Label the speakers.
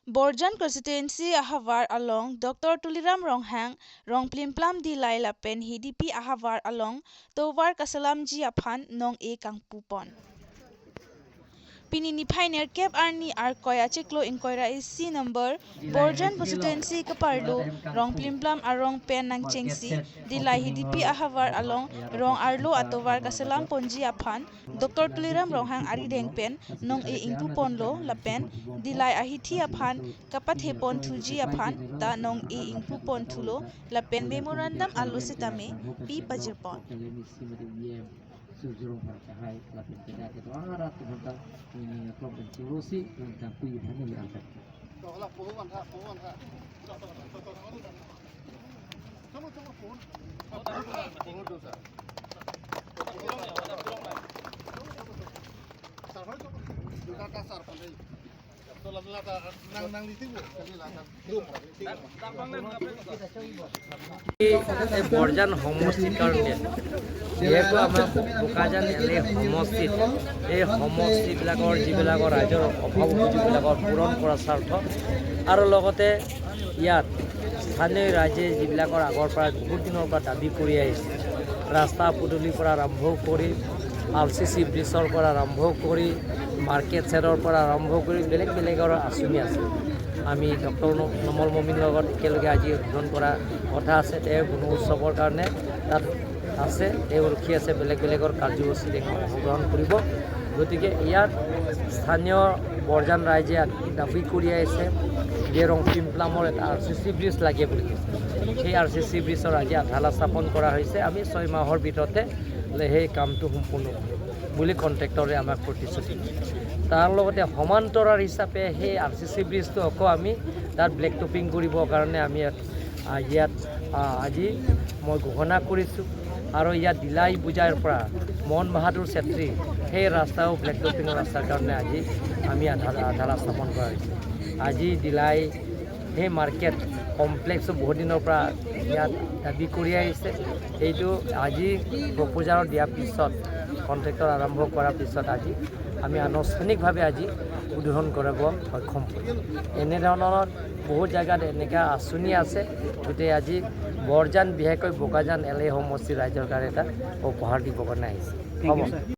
Speaker 1: Borjan constituency ahavar along Dr. Tuliram Ronghang rong plimplam dilai lapen HDP ahavar along Tovar Kasalam ji aphan nong e kangpu pon. Pinini pioneer cap arni ar koya cheklo inquiry C number Borjan constituency kaparlo rong plimplam arong pen nang chengsi dilai HDP ahavar along rong arlo atovar kasalam ponji aphan Dr. Tuliram Ronghang ari deng pen nong e ingpu ponlo lapen dilai ahithi aphan kapat hepon thuji aphan ta nong e ingpu pon thulo lapen memorandum alu sitame pi pajirpon.
Speaker 2: Sujurung parcahai lapin tidak itu arat tentang ini kelompok penculusi tentang pilihan yang diangkat.
Speaker 3: এই বৰজান সমষ্টিৰ কাৰণে যিহেতু আমাৰ Bokajan L এ সমষ্টিত এই সমষ্টিবিলাকৰ যিবিলাকৰ ৰাইজৰ অভাৱ অভিযোগবিলাকৰ পূৰণ কৰাৰ স্বাৰ্থ আৰু লগতে ইয়াত স্থানীয় ৰাইজে যিবিলাকৰ আগৰ পৰা বহুত দিনৰ পৰা দাবী কৰি আহিছে, ৰাস্তা পদূলিৰ পৰা আৰম্ভ কৰি আৰ চি চি ব্ৰিজৰ পৰা আৰম্ভ কৰি মাৰ্কেট চেৰৰ পৰা আৰম্ভ কৰি বেলেগ বেলেগৰ আঁচনি আছে। আমি ডক্টৰ নমল মমিনৰ লগত একেলগে আজি উদ্বোধন কৰা কথা আছে। তেওঁ গুণ উৎসৱৰ কাৰণে তাত আছে, তেওঁ ৰখি আছে, বেলেগ বেলেগৰ কাৰ্যসূচীত অংশগ্ৰহণ কৰিব। গতিকে ইয়াত স্থানীয় বৰজান ৰাইজে দাবী কৰি আহিছে যে ৰং পিমপ্লামৰ এটা আৰ চি চি ব্ৰিজ লাগে বুলি কৈছে। সেই আৰ চি চি ব্ৰিজৰ আজি আধাৰশিলা স্থাপন কৰা হৈছে। আমি 6 মাহৰ ভিতৰতে সেই কামটো সম্পূৰ্ণ কৰিম বুলি কণ্ট্ৰেক্টৰে আমাক প্ৰতিশ্ৰুতি দিছে। তাৰ লগতে সমান্তৰাল হিচাপে সেই আৰ চি চি ব্ৰিজটো আকৌ আমি তাত ব্লেক টপিং কৰিবৰ কাৰণে আমি ইয়াত আজি মই ঘোষণা কৰিছোঁ। আৰু ইয়াত দিলাই বুজাৰ পৰা মন বাহাদুৰ চেত্ৰী সেই ৰাস্তাও ব্লেক টপিঙৰ ৰাস্তাৰ কাৰণে আজি আমি আধাৰশিলা স্থাপন কৰা হৈছে। আজি দিলাই সেই মাৰ্কেট কমপ্লেক্সো বহুত দিনৰ পৰা ইয়াত দাবী কৰি আহিছে। সেইটো আজি প্ৰপ'জাল দিয়াৰ পিছত, কণ্ট্ৰেক্টৰ আৰম্ভ কৰাৰ পিছত আজি আমি আনুষ্ঠানিকভাৱে আজি উদ্বোধন কৰিব সক্ষম কৰিম। এনেধৰণৰ বহুত জেগাত এনেকুৱা আঁচনি আছে। গতিকে আজি বৰজান বিশেষকৈ বোকাজান এল এ সমষ্টিৰ ৰাইজৰ কাৰণে এটা উপহাৰ দিবৰ কাৰণে আহিছে। হ'ব।